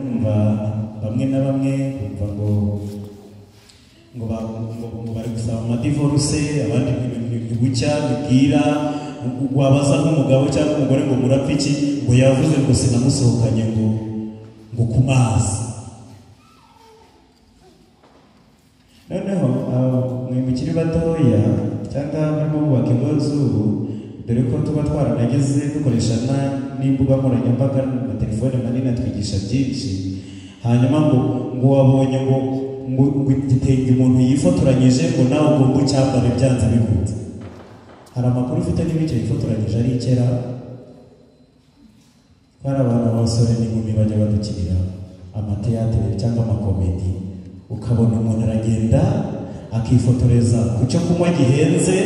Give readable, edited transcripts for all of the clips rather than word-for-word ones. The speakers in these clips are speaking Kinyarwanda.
Numva bamwe na bamwe bumva ngo ngo bari gusaba amadivorce, abandi ntibucya bibwira, wabaza nk'umugabo cyangwa umugore ngo murapfa iki, ngo yavuze ngo sinamusohokanye ngo ku mazi. Noneho mwe mukiri batoya cyangwa murimo mubaka ingo z'ubu, dore ko tuba twaranageze dukoresha n'imbuga nkoranyambaga na telefone manini atwigisha byinshi. Hanyuma ngo wabonye ngo igitenge umuntu yifotoranyije ngo nawe ugomba ucyambare byanze bikunze. Hari amakuru ufite niba icyo yifotoranyije ari ikera? Hari abantu b'abasore n'inkumi bajya badukinira amateatere cyangwa amakomedi, ukabona umuntu aragenda akifotoreza ku cyo kunywa gihenze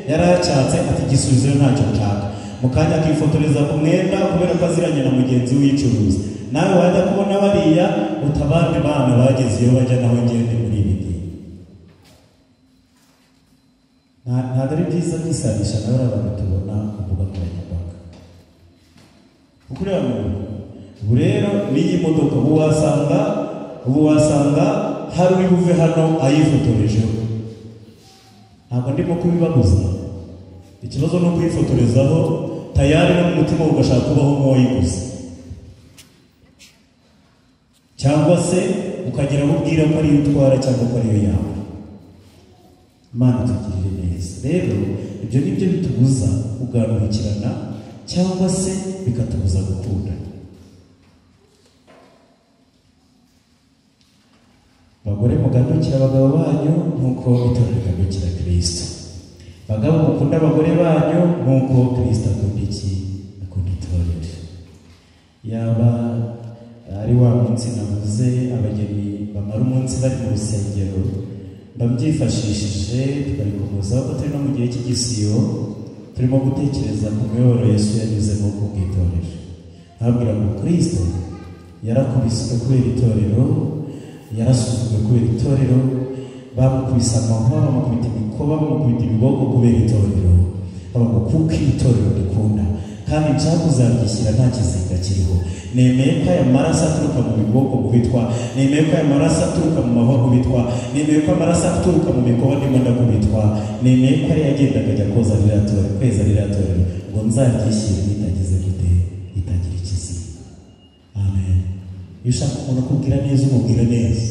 yaracyatse ati gisubizo ntacyo nshaka, mu kanya akifotoreza ku mwenda kubera ko aziranye na mugenzi w'icuruza. Nawe wajya kubona bariya utabandi bana bageze iyo bajya naho ngende muri ibi ngibi. Ntabwo ari byiza kwisanisha nawe abantu tubona ku mbuga nkoranyambaga. Kuko uriya muntu ubu rero n'iyi modoka ubu wasanga hari uri buve hano ayifotorejeho. Ntabwo ndimo kubibabuza, ikibazo ni ukuyifotorezaho tayari no mu mutima ugashaka kubaho nk'uwayiguze, cyangwa se ukagira abo ubwira ko ariyo utwara cyangwa ko ariyo yawe. Imana itugirire neza. Rero ibyo ni byo bitubuza kuganukirana cyangwa se bikatubuza gukundana. Bagore mugandukira abagabo banyu nk'uko itorero rigandukira Kristo. Bagabo mukunda abagore banyu nk'uko Kristo akunda iki? Akunda itorero. Yaba ari wa munsi navuze abageni bamara umunsi bari mu rusengero, ndabyifashishije tukarikomozaho ko turi no mu gihe cy'igisibo, turimo gutekereza ku miyoboro Yesu yanyuzemo ku bw'itorero. Nkababwira ngo Kristo yarakubiswe kubera itorero, yarasuzugwe kubera itorero, bamukubise amahwa, bamukubita imikoba, bamukubita ibiboko kubera itorero. Bavuga kuko itorero rikunda kandi nshaka kuzaryishyira nta kizinga kiriho. Nemeye ko aya maraso aturuka mu biboko kubitwa, nemeye ko aya maraso aturuka mu mahwa kubitwa, nemeye ko amaraso aturuka mu mikoba ndimo ndakubitwa, nemeye ko ari yagendaga ajya koza ririya torero, kweza ririya torero, ngo nzaryishyire ritagize gute, ritagira ikizinga. Amen. Iyo ushaka umuntu ukubwira neza umubwira neza,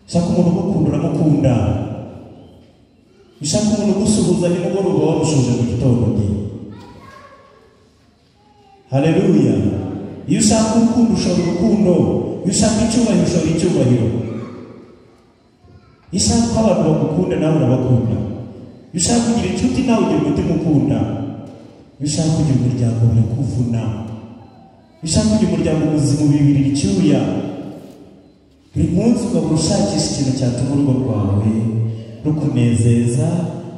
ushaka umuntu ugukunda uramukunda, ushaka umuntu ugusuhuza nimugoroba wamushuje mu gitondo. Haleluya. Iyo ushaka urukundo ushora urukundo, iyo ushaka icyubahiro ushora icyubahiro, iyo ushaka ko abantu bagukunda nawe urabakunda, iyo ushaka kugira inshuti nawe ugira umutima ukunda, iyo ushaka kugira umuryango birakuvuna, iyo ushaka kugira umuryango muzima ubibirira icyuya. Buri munsi ugahora ushakisha ikintu cyatuma urugo rwawe rukunezeza,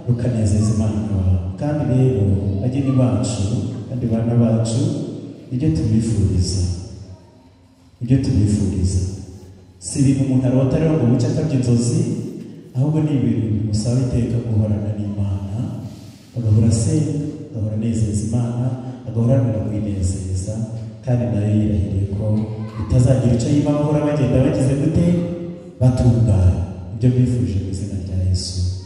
rukanezeza Imana wawe. Kandi rero bageni bacu kandi bana bacu, ibyo tubifuriza, ibyo tubifuriza si ibintu umuntu arota rero ngo bucye akabya inzozi, ahubwo ni ibintu bimusaba iteka guhorana n'Imana, agahora asenga, agahora anezeza Imana, agahora aharanira kuyinezeza, kandi nayo yirahiriye ko itazagira icyo yiba, bahora bagenda bagize gute, batungana. Ibyo mbifuje mu izina rya Yesu.